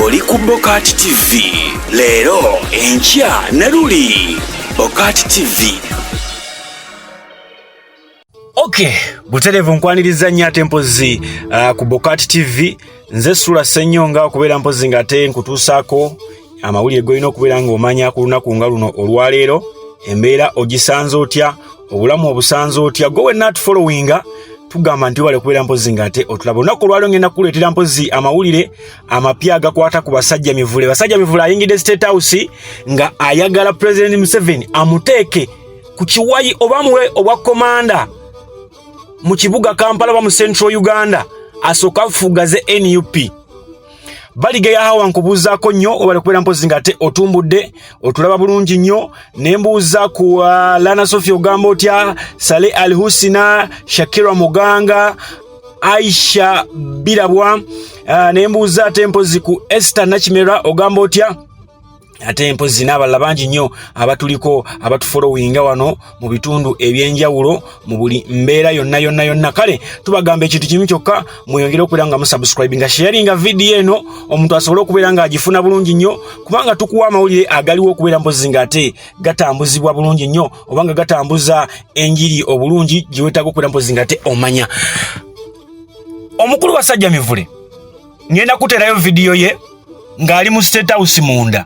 Oli ku Bokati TV leero, enkya ne luli. Bokati TV. Ok, butereevu nkwaniriza nnyo ate mpozzi ku Bokati TV. Nze Sula Ssenyonga, okubeera mpozzi nga ate nkutuusaako amawulire g'olina okubeera ng'omanya ku lunaku nga luno olwaleero. Embeera ogisanze otya? Obulamu obusanze otya? Gwe wenna atufollowinga, tugamba nti webale kubeera mpozzi nga ate otulaba. Olunaku olwaleero ngenda kukuleetera mpozzi amawulire amapya agakwata ku Basajja Mivule. Basajja Mivule ayingidde State House nga ayagala President Museveni amuteeke ku kiwayi oba amuwe obwa komanda mu kibuga Kampala oba mu Central Uganda, asooke afugaze NUP. Baligeya hawa, nkubuuzaako nnyo, obale kubeera mpozi nga ate otumbudde otulaba bulungi nnyo. Ne mbuuza ku Lana Sofia, ogamba otya? Sale Al Husina, Shakira Muganga, Aisha Birabwa, ne mbuuza ate mpozi ku Esther Nakimera, ogamba otya? Ate mpozi n'abalala bangi nnyo abatuliko, abatufollowinga wano mu bitundu ebyenjawulo, mu buli mbeera yonna yonna yonna. Kale tubagamba ekintu kimu kyokka, mweyongere okubeera nga musubscribe, nga sharinga vidiyo eno omuntu asobole okubeera ng'agifuna bulungi nnyo, kubanga tukuwa amawulire agaliwo okubeera mpozi ng'ate gatambuzibwa bulungi nnyo, oba nga gatambuza enjiri obulungi gye weetaaga okubeera mpozi ng'ate omanya. Omukulu Basajja Mivule ngenda kuteerayo vidiyo ye ng'ali mu State House munda,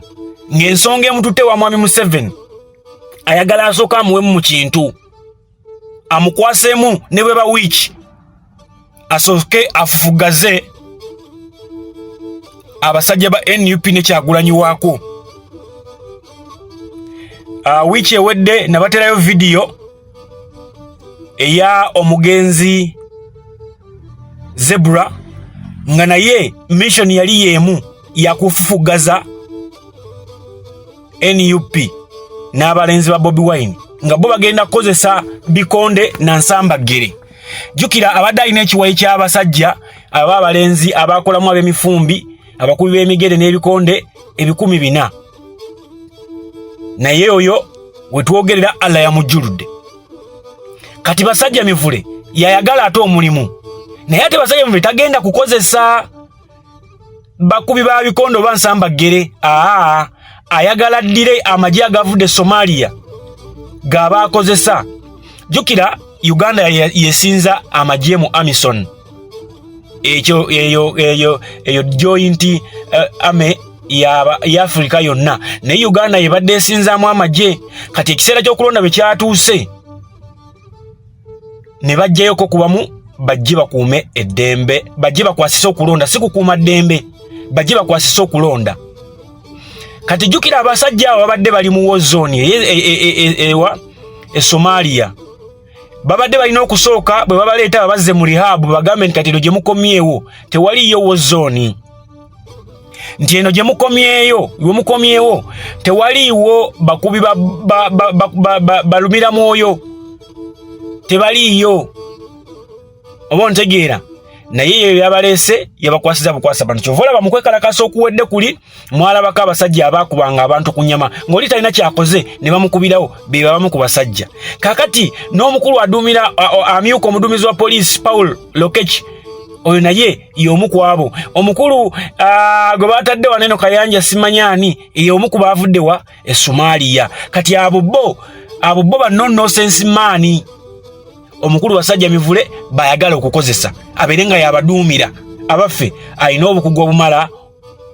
ng'ensonga emututte wa Mwami Museveni, ayagala asooka amuwemu mu kintu, amukwaseemu ne bweba wiiki, asooke afufugaze abasajja ba NUP ne Kyagulanyi waako. Wiiki ewedde nabaterayo vidiyo eya omugenzi Zebra, nga naye mission yali yeemu yakufufugaza NUP n'abalenzi ba Bobi Wine, nga bo bagenda kukozesa bikonde na nsambaggere. Jjukira abadde alina ekiwayi ky'abasajja aba abalenzi abakolamu ab'emifumbi, abakubi b'emigere n'ebikonde 400,000, naye oyo wetwogerera Allah yamujjuludde. Kati Basajja Mivule yayagala ate omulimu, naye ate Basajja Mivule tagenda kukozesa bakubi ba bikondo oba nsambaggere. Aa, ayagala ddire amagye agavudde Somalia g'aba akozesa. Jjukira Uganda yesinza amagye mu AMISOM, ekyo eyo joint army ya Afrika yonna, naye Uganda yebadde esinzaamu amagye. Kati ekiseera ky'okulonda bwe kyatuuse, ne bajjayoko kubamu bajje bakuume eddembe, bajje bakwasise okulonda, si kukuuma ddembe, bajje bakwasise okulonda. Kati jjukira abasajja abo babadde bali mu war zone ewa e Somalia. Babadde balina okusooka bwe babaleeta babazze mu rehab, bagambe nti kati eno gye mukomyewo tewaliyo war zone, nti eno gye mukomyeyo, we mukomyewo tewaliiwo bakubi balumira mwoyo, tebaliiyo, oba ontegeera? Naye eyo yabaleese yabakwasiza bukwasa bantu. Kyova olaba mu kwekalakasa okuwedde kuli mwalabako abasajja abaakubanga abantu ku nyama ng'oli talina kyakoze ne bamukubirawo, be babamu ku basajja. Kakati n'omukulu aduumira, amyuka omuduumizi wa poliisi Paul Lokech, oyo naye y'omu ku abo. Omukulu gwe batadde wano eno Kayanja simanyaani, y'omu ku baavudde wa e Somalia. Kati abo bo ba no nonsense man omukulu Basajja Mivule bayagala okukozesa abeere nga yabaduumira. Abaffe, alina obukugu obumala?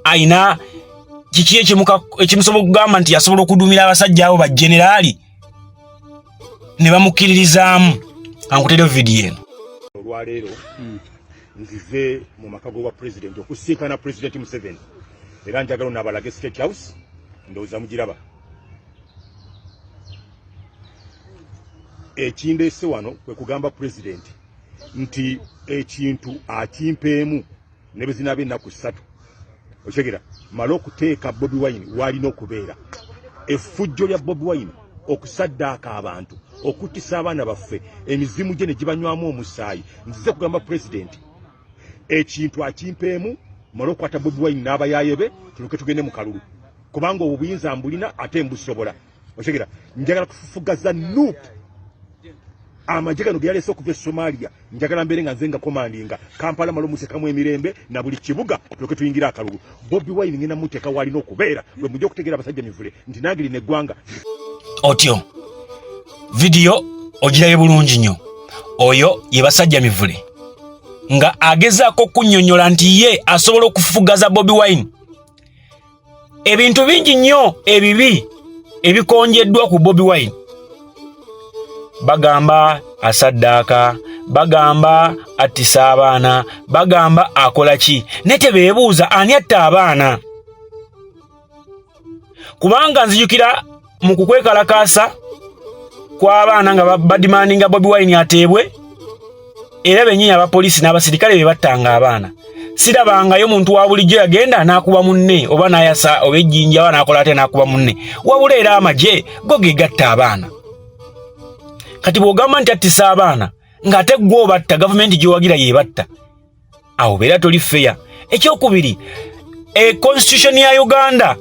Alina kiki ekimusobola okugamba nti asobola okuduumira abasajja abo bageneraali ne bamukkiririzaamu? Ankutereyo vidiyo eno. Olwaleero nzize mu maka g'obwa pulezidenti okusinkana Pulezidenti Museveni, era njagala onaabalage State House. Ndowooza mugiraba. Ekindeese wano kwe kugamba pulezidenti nti ekintu akimpeemu ne bwe zinaaba ennaku 3, okitegera, male okuteeka Bobi Wine waalina okubeera. Effujjo lya Bobi Wine, okusaddaaka abantu, okuttisa abaana baffe, emizimu gye ne gibanywamu omusaayi, nzize kugamba pulezidenti ekintu akimpeemu male okukwata Bobi Wine n'abayaaye be, tuluke tugende mu kalulu, kubanga obwo buyinza mbulina ate mbusobola, okitegera? Njagala kufufugaza NUP. Amagye gano ge yaleese okuva e Somalia, njagala mbeere nga nze nga komandinga Kampala, malo muteekamu emirembe na buli kibuga, tulyoke tuyingire akalulu. Bobi Wine ngenda muteeka waalina okubeera, lwe mujja okutegeera abasajja mivule nti nange lino eggwanga. Otyo vidiyo ogirayo bulungi nnyo. Oyo ye basajja mivule nga agezaako okunnyonnyola nti ye asobola okufugaza Bobi Wine. Ebintu bingi nnyo ebibi ebikonjeddwa ku Bobi Wine. Bagamba asaddaaka, bagamba attisa abaana, bagamba akola ki, naye tebeebuuza ani atta abaana. Kubanga nzijukira mu kukwekalakaasa kw'abaana nga badimandinga Bobi Wine ateebwe, era bennyini abapoliisi n'abasirikale be battanga abaana. Sirabangayo muntu wa bulijjo yagenda n'akuba munne oba n'ayasa oba ejjinja oba n'akola ate n'akuba munne, wabula era amagye go ge gatta abaana. Kati bw'ogamba nti attisa abaana ng'ate ggwe obatta, gavumenti gy'owagira y'ebatta, awo beera toli feya. Ekyokubiri, e constitution ya Uganda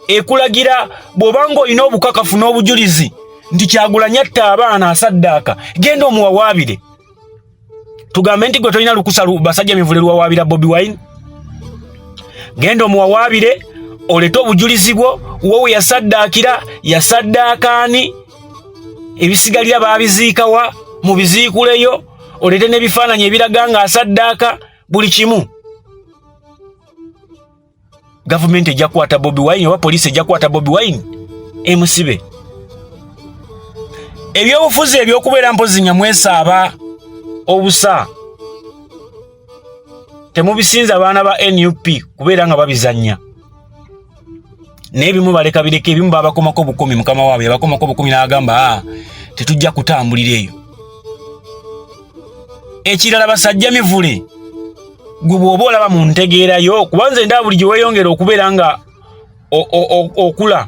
ekulagira bw'oba ng'olina obukakafu n'obujulizi nti Kyagulanyi atta abaana asaddaaka, genda omuwawaabire. Tugambe nti gwe tolina lukusa basajja mivule luwawaabira Bobi Wine? Genda omuwawaabire, olete obujulizi bwo, wo we yasaddaakira, yasaddaaka ani, ebisigalira baabiziikawa, mubiziikuleyo, olete n'ebifaananyi ebiraga nga asaddaaka buli kimu. Gavumenti ejja kukwata Bobi Wine oba poliisi ejja kukwata Bobi Wine emusibe. Ebyobufuzi ebyokubeera mpozi nga mwesaaba obusa temubisinza baana ba NUP kubeera nga babizannya, naye ebimu baleka bireka, ebimu babakomako bukumi. Mukama waabwe yabakomako bukumi n'agamba, ah, tetujja kutambulira eyo. Ekirala, basajja mivule, gwe bw'oba olaba mu ntegeerayo, kuba nze ndaba buli gye weeyongera okubeera nga okula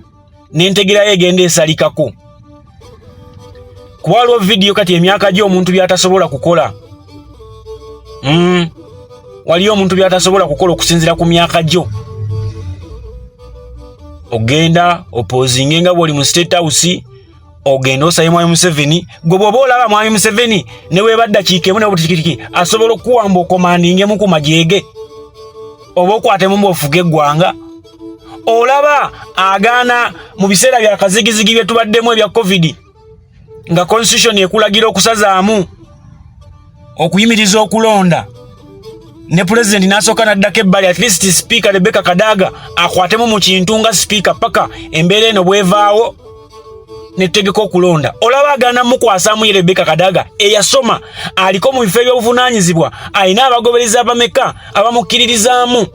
n'entegeerayo egenda esalikako, kuba waliwo vidiyo kati emyaka gyo omuntu by'atasobola kukola. Waliyo omuntu by'atasobola kukola okusinziira ku myaka gyo. Ogenda opozinge nga bw'oli mu State House, ogenda osaye Mwami Museveni. Gwe bw'oba olaba Mwami Museveni ne weeba ddakiika emu nebutikitiki asobola okukuwamba okomandingemu ku magyege oba okwatemu mbu ofuge eggwanga. Olaba agaana mu biseera bya kazigizigi bye tubaddemu ebya COVID, nga constitution ekulagira okusazaamu, okuyimiriza okulonda, ne pulezidenti n'asooka n'addako ebbali, at least Speaker Rebecca Kadaga akwatemu mu kintu nga sipiika paka embeera eno bwevaawo netutegeka okulonda. Olaba agaana mukwasaamu ye Rebecca Kadaga eyasoma, aliko mu bifo ebyobuvunaanyizibwa, alina abagoberezi abameka abamukkiririzaamu,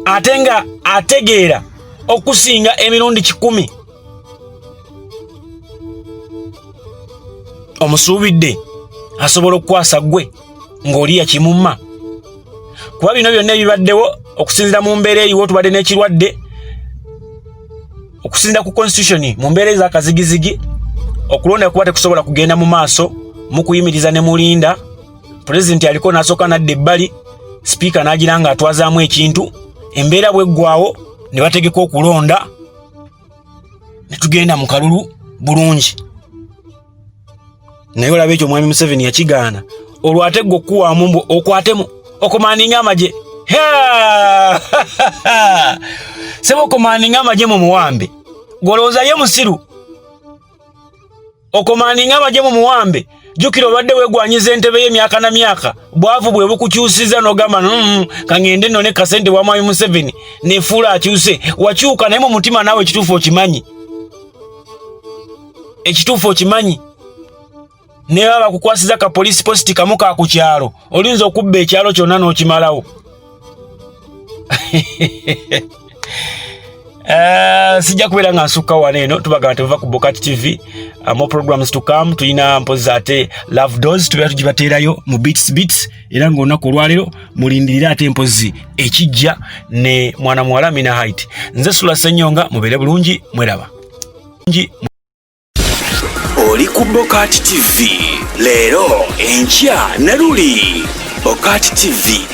ate nga ategeera okusinga emirundi 100. Omusuubidde asobola okukwasa ggwe ng'oli yakimumma? Kuba bino byonna ebibaddewo okusinziira mu mbeera eriwo, tubadde n'ekirwadde, okusinziira ku constitution, mu mbeera ez'akazigizigi okulonda kuba tekusobola kugenda mu maaso. Mukuyimiriza ne mulinda, pulezidenti aliko n'asooka n'adda ebbali, sipiika n'agira nga atwazaamu ekintu, embeera bweggwawo ne bategeka okulonda ne tugenda mu kalulu bulungi. Naye olaba ekyo Mwami Museveni yakigaana. Olwo ate gwe okukuwaamu mbu okwatemu okomandinga amagye, sebo, okomandinga amagye mu muwambe, gwolowooza ye musiru? Okomandinga amagye mu muwambe. Jjukira obadde weegwanyiza entebe y'emyaka na myaka, bwavu bwe bukukyusiza n'ogamba, kaŋŋende nnone kasente bwa Mwami Museveni nefuula akyuse." Wakyuka, naye mu mutima naawe ekituufu okimanyi, ekituufu okimanyi. Naye baba bakukwasiza ka police post kamu ka ku kyalo, olinza okubba ekyalo kyonna n'okimalawo. Sijja kubeera nga nsukka wano eno. Tubagamba tebuva ku Bokat TV. More programs to come. Tulina mpozi ate Love Dose, tubeera tugibateerayo mu bits bits, era ng'olunaku olwaleero mulindirire ate mpozi ekijja ne mwana muwala Mina Height. Nze Sula Ssenyonga, mubeere bulungi, mweraba. Oli ku Bokat TV, leero, enkya ne luli. Bokat TV.